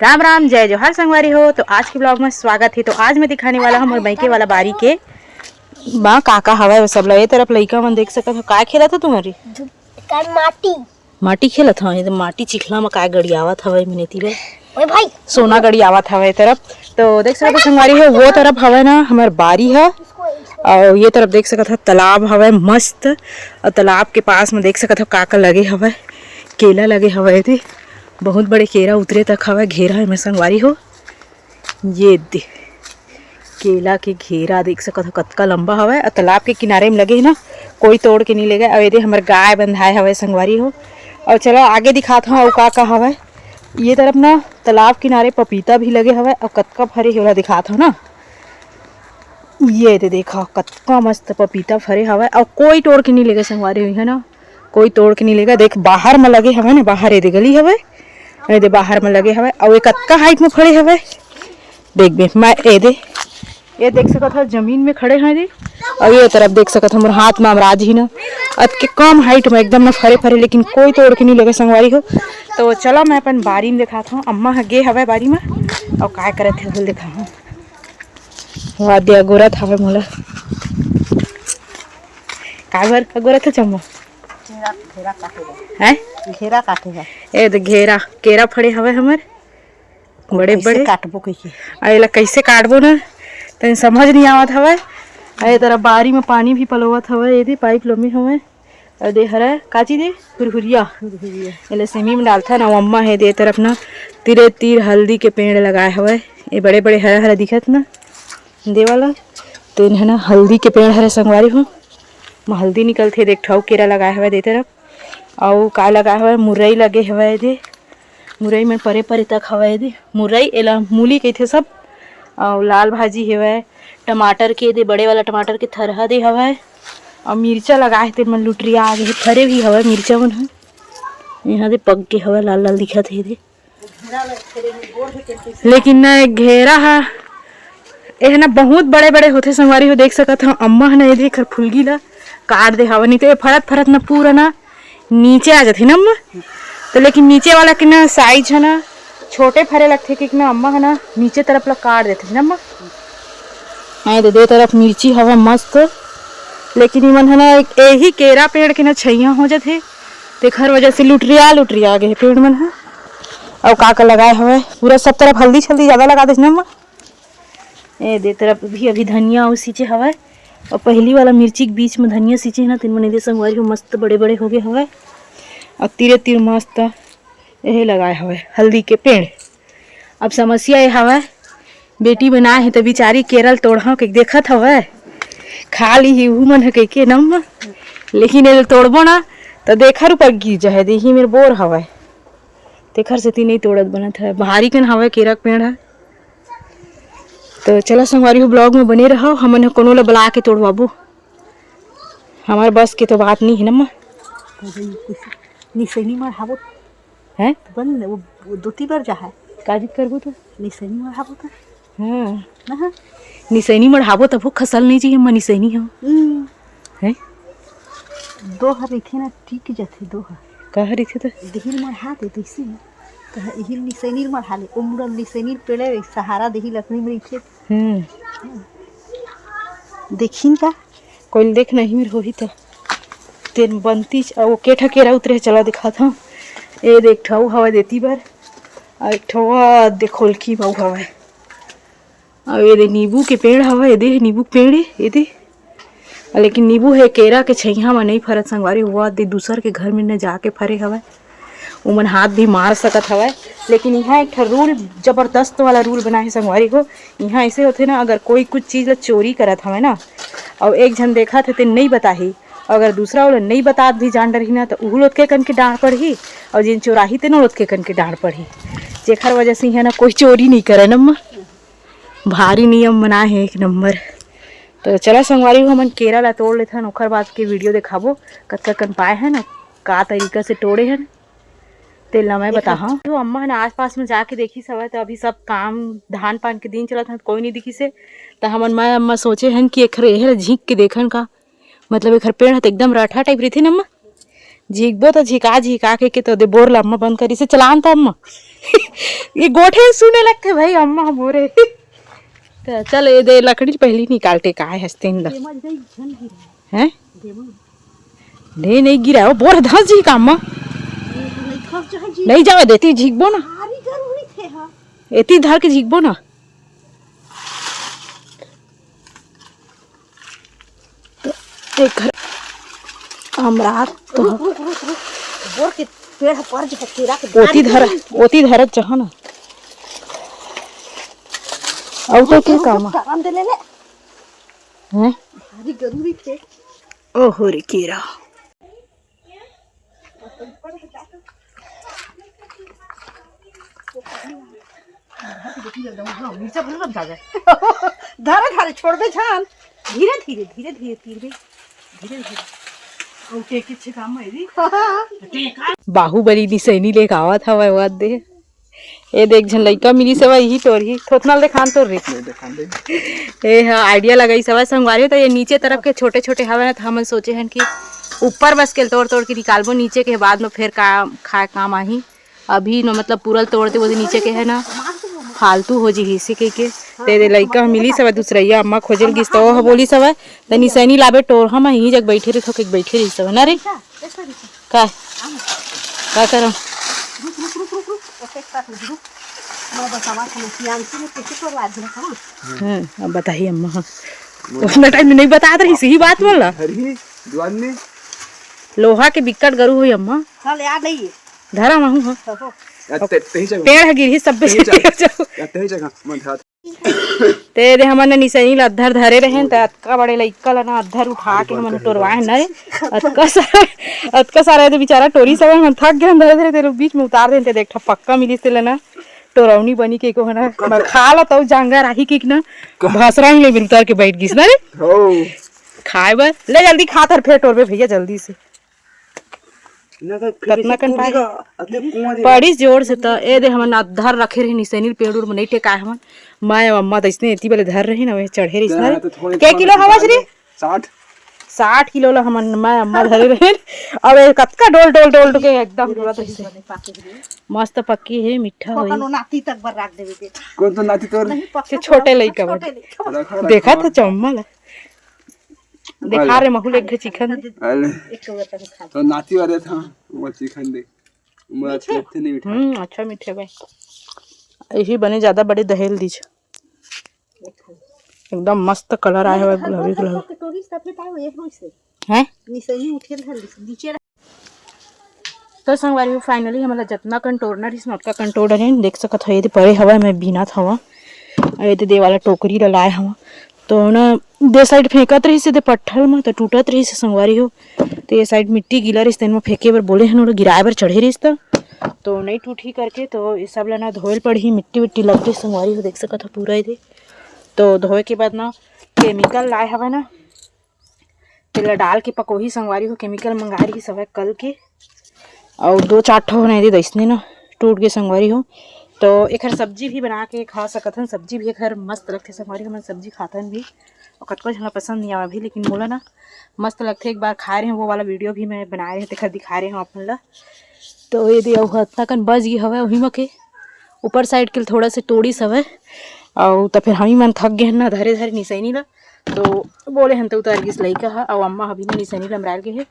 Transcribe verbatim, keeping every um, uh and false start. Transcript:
राम राम, जय जोहार संगवारी हो। तो आज के ब्लॉग में स्वागत है। तो आज मैं दिखाने वाला हूँ मोर मइके वाला बारी के माँ का का हवय वो सब ला। ये तरफ लइका मन देख सकत हो, काय खेलत हो तुम्हारी? माटी। माटी खेलत हव। ये तो माटी चिखला में काय गड़ियावत हवय मिनेती बे। ओए भाई। सोना गड़ियावत हवय ये तरफ। तो देख सकत हो संगवारी हो, वो तरफ हवय ना हमर बारी ह। और ये तरफ देख सकत हो तालाब हवय मस्त। और तालाब के पास में देख सकत हो का का लगे हवय, केला लगे हवय। एदे बहुत बड़े केरा उतरे तक हवय, घेरा है में संगवारी हो। ये दे केला के घेरा देख सकत हो कतका लंबा हवय। और तालाब के किनारे में लगे है ना, कोई तोड़ के नहीं लेगे। और एदे हमर गाय बंधाए हवय संगवारी हो। और चलो आगे दिखात हव अउ का का हवय। ये तरफ ना तालाब किनारे पपीता भी लगे हवय और कतका फरे हे ओला दिखात हव ना। ये दे देखा कतका मस्त पपीता फरे हवय और कोई तोड़ के नहीं लेगे संगवारी हो, है ना, कोई तोड़ के नहीं लेगे। देख बाहर में लगे हवय ना, बाहर एदे गली हवय, एदे बाहर में लगे हवय और ये कतका हाइट में फरे हवय। देख बे मैं एदे, ये देख सकत हो जमीन में खड़े हैं जी। और ये तरफ देख सकत हो मोर हाथ में अमराज ही ना, अतके कम हाइट में एकदम ना फरे फरे, लेकिन कोई तोड़ के नहीं लेगे संगवारी हो। तो चलो मैं अपन बारी में दिखात हूँ, अम्मा ह गे हवय बारी में और काय करत हे ओला दिखाहूँ। वाद्य अगोरत हवय मोला। काय बर अगोरत हे चम्मा? घेरा, घेरा काटे बर। हैं? घेरा काटे बर। ए तो घेरा, केरा फड़े हवय हमर बड़े कइसे बड़े। काटबो कइसे? आ एला कइसे काटबो ना, तनी समझ नहीं आवत हवय। आ ए तरफ बारी में पानी भी पलोवत हवय, एदे पाइप लम्बे हवय। अउ दे हरय का चीज ए? हुरहुरिया। हुरहुरिया। एला सेमी में डालथन। अउ अम्मा हे दे तरफ ना तीरे तीर हल्दी के पेड़ लगाए हवय। ए बड़े बड़े हरा हरा दिखत ना दे वाला, तेन ह ना हल्दी के पेड़ हरे संगवारी हो। म हल्दी निकलथे, देख ठउ केरा लगाए हवय दे तरफ। अउ का लगाए हवय? मुरई लगे हवय दे, मुरई मन परे परे तक हवय दे। मुरई एला मूली कहिथे सब। अउ लाल भाजी हेवय, टमाटर के दे, बड़े वाला टमाटर के थरहा दे हवय। अउ मिर्चा लगाए हे, तेन मन लुटरिया आगे हे, फरे भी हवय मिर्चा मन ह। यहाँ दे पक के हवय, लाल लाल दिखत हे दे। लेकिन ना, एक घेरा ह, एह ना बहुत बड़े बड़े होथे संगवारी हो, देख सकत हो। अम्मा ह ना, ये देख, एखर फुलगी ला काट दे हवय, नहीं तो ये फरत फरत ना पूरा ना नीचे आ जाथे ना अम्मा। तो लेकिन नीचे वाला के ना साइज है ना छोटे फरे लगथे, कि ना अम्मा है ना नीचे तरफ ला काट देथे ना अम्मा। हाँ, दे, दे तरफ मिर्ची हवे मस्त, लेकिन इमन है ना एक यही केरा पेड़ के ना छैया हो जाथे, तेखर वजह से लुटरिया लुटरिया गे हे पेड़ मन ह। अउ का का लगाए हवे पूरा सब तरफ हल्दी छल्दी ज्यादा लगा देथे ना अम्मा। ए दे तरफ भी अभी धनिया अउ सींचे हवय, अउ पहिली वाला मिर्ची के बीच में धनिया सींचे हे ना, तेन मन ए दे संगवारी हो मस्त बड़े बड़े हो गे हवय। अउ तीरे तीर मस्त एहे लगाए हवय हल्दी के पेड़। अब समस्या ये हवय, बेटी बनाए हे त बिचारी केरा ल तोड़हव के देखत हवय, खा ली ही उहू मन ह कहिके नम, लेकिन एला तोड़बो ना त देखर ऊपर गिर जाहे, देही मेर बोर हवय, तेखर सेती नइ तोड़त बनत हवय, भारी कन हवय केरा के पेड़ ह। तो चला संगवारी हो, ब्लॉग में बने रहो, हमन ह कोनो ला बला के तोड़वाबो, हमार बस के तो बात नहीं है ना माँ। निसैनी मढ़ाबो हैं? बन वो, वो दो तीन बार जा है। का चीज करबो तो? निसैनी मढ़ाबो तो। हाँ। ना। निसैनी मढ़ाबो तब वो खसल नहीं चाहिए, मैं निसैनी हूँ। हम्म। हैं? दो हर रहिथे ना, टिक जाथे दो हर। का हर रहिथे तो? दिहिल मढ़ा दे तइसे। तो इहिल निसैनी मढ़ा ले, ओ मुड़ा निसैनी पेड़े सहारा दिही लकड़ी में रहिथे। हम्म। देखिन का? कोई देख नहीं मेर होही तो। तेन बनतीच, अउ के ठा केरा उतरे हे, चला दिखात हव। ए दे एक ठा अउ हवय देती बर, अउ एक ठा वो दे खोलकी म अउ हवय। अउ ए दे नींबू के पेड़ हवय, ए दे नींबू के पेड़ ए, ए दे। लेकिन नींबू हे केरा के छैया म नइ फरत संगवारी, वो दे दूसर के घर में न जाके फरे हवय। उमन हाथ भी मार सकत हवय, लेकिन इहाँ एक ठा रूल, जबरदस्त वाला रूल बना हे संगवारी हो। इहाँ ऐसे होथे ना, अगर कोई कुछ चीज ला चोरी करत हवय ना, अउ एक झन देखत हे, ते नइ बताही, अगर दूसरा ओला नइ बतात भी जान डरही ना, त उहू लोग के कन के डांट पड़ही, अउ जेन चोराही, तेनो लोग के कन के डांट पड़ही, जेखर वजह से इहाँ ना कोई चोरी नइ करे नम्मा। भारी नियम बनाए हे, एक नंबर। तो चला संगवारी हो, हमन केरा ला तोड़ लेथन, ओखर बाद के वीडियो देखाबो, कतका कन पाए हन, का तरीका से तोड़े हन। तेल ला मैं बताहा। तो अम्मा ह ना आसपास में जाके देखिस हवय, तो अभी सब काम, धान पान के दिन चलत हन, कोई नहीं दिखिस हे। तो हमन मैं अम्मा सोचे हन कि एखर, एहर झींक के देखन का, मतलब एखर पेड़ ह तो एकदम रठा टाइप रहिथे ना अम्मा, झिकबो त झिका झिका के, के तो दे बोर ल अम्मा बंद करिसे, चलान त अम्मा। ये गोठे सुने लगथे भाई अम्मा मोरे। त चल, ये दे लकड़ी पहली निकाल के, काय हस्ते इन ल। हैं? ले नहीं गिरा, वो बोर धस जी काम। नहीं जावे देती, झिकबो ना। एती धर के झिकबो ना। एक घर अमरात तो बोर के पेड़ पर जो केरा के ओती धर, ओती धरत जहा ना। अउ तो के काम? काम दे ले ले। हैं? भारी जरूरी थे। ओहो रे केरा। धरे धरे छोड़बे झन। धीरे धीरे, धीरे धीरे तीरबे। धीरे धीरे। ओके, किच्छे काम है री। बाहुबली निसैनी लेके आवत हवय, वो दे। ए देख, झन लइका मिलिस हवय, इही टोरही। थोथना ल देखान तोर रे। ए ह idea लगाइस हवय संगवारी हो, त ये नीचे तरफ के छोटे-छोटे हवय ना, त हमन सोचे हन कि ऊपर बस के तोड़-तोड़ के निकालबो, नीचे के बाद म फेर का खाए काम आही। अभी न, मतलब, पूरा ल तोड़ते, वो नीचे के है ना, फालतू हो जी, इसी के, के। ते दे लइका ह मिलिस हवय, दूसरइया अम्मा खोजे ल गिस, त ओ ह बोलिस हवय, "त निसैनी लाबे टोरहा म, इही जग बइठे रहिथो," के बइठे रहिस हवय ना रे। का? का करम? रुक, रुक, रुक, रुक, रुक। ओके, एक साथ रुक, रुक। मैं बतावा था, मैं सियांसी में कैसे करवा दूँ, हाँ? हाँ, अब बताही अम्मा, हाँ। उतना टाइम नहीं बतात रही, सही बात बोल रहा। अरे, दुआन में। लोहा के बिक्कट गरु होई अम्मा। चल यार, नहीं है। धरा महू, हाँ। हो, हो। यार, ते-, तेही चल। पेड़ ह गिरही, सब तेही चल। यार, तेही चल, हाँ, मैं धरा। ते दे हमन निसैनी ल अद्धर धरे रहेन, त अतका बड़े लइका ल ना अद्धर उठा के हमन टोरवाए हन ना रे। अतका सारा, अतका सारा दे बेचारा टोरी सब हमन थक गेन धरे धरे, ते बीच में उतार देन, ते देख ठा पक्का मिलिस तेला ना टोरौनी बनी के को है ना। मैं खा ला तौ जांगर आही के ना भसरा में ले उतार के बैठ गिस ना रे। हो। खाए बर ले जल्दी खा, तर फेर टोरबे भैया जल्दी से। ना तो फिर कतना से कन टूट पाए? जाएगा, अतले कुआं दे। पड़िस जोर से त ए दे हमन अधर रखे रही निसैनी ल पेड़ उड़ में नहीं टेकाए हमन। मैं अउ अम्मा त इसने एती वाले धर रही ना, वे चढ़े रही ना, इसने। तो थोड़े के थोड़े किलो हवा निकाल रे? ले। साठ। साठ किलो ला हमन मैं अम्मा धरे रहे। अब ये कतका डोल डोल डोल के एकदम पूरा तैसे। मस्त पक्की है, मीठा होई। कोनो नाती तक बर रख देवे के। कौन तो नाती तोर? नहीं, पक्का से छोटे लइका बर। छोटे लइका बर। रखा, देखा रखा। था चम्मा ला। देखा अले। रे महू ले एक चिकन दे। अले। एक ठो तक खा। तो नाती वाले था, वो चिकन दे। मैं मीठे? अच्छे, अच्छे नहीं मीठा। हम्म, अच्छा मीठे भाई। यही बने ज्यादा बड़े दहेल दीज। एकदम मस्त colour आए हुए, गुलाबी गुलाबी। कटोरी सफेद आए हुए, एक से। हैं? निसैनी उठे धर नीचे। तो संगवारी हो, finally हमला जतना कन टोरना रहिस ना, ओतका कन टोर डरेन। देख सकत हो, ये दे परे हवा, मैं बीनत हवा। अउ ये दे, दे वाला टोकरी ला लाए हवा। तो ना, दे side फेंकत रहिस, दे पट्ठल म, तो टूटत रहिस, संगवारी हो। तो ये side मिट्टी गीला रहिस, तेन म फेंके बर बोले हन, ओला गिराए बर चढ़े रहिस, त तो नहीं टूटही करके, तो ये सब ला ना धोए ल पड़ही, मिट्टी विट्टी लग गई, संगवारी हो, देख सकत हो पूरा ये दे। तो धोए के बाद ना, chemical लाए हवे ना, तेला डाल के पकोही संगवारी हो, chemical मंगाए रहिस हवय कल के। अउ दो चार ठो होने दे दइसने ना टूट के संगवारी हो। तो एखर सब्जी भी बना के खा सकत हन, सब्जी भी एखर मस्त लगथे संगवारी हो, हमन सब्जी खाथन भी। अउ कतको झन ला पसंद नहीं आवे भी, लेकिन मोला ना मस्त लगथे। एक बार खाए रहे वो वाला video भी मैं बनाए रहे, तेखर दिखाए रहे हूँ अपन ला। तो ये दे अउ हतना कन बच गई हवय, वही म के ऊपर side के थोड़ा से टोड़िस हवय। अउ त फिर हमी मन थक गए हन ना धरे धरे निसैनी ला, तो बोले हन त उतार गिस लइका ह, अउ अम्मा ह भी ना निसैनी लमरायल गे हे।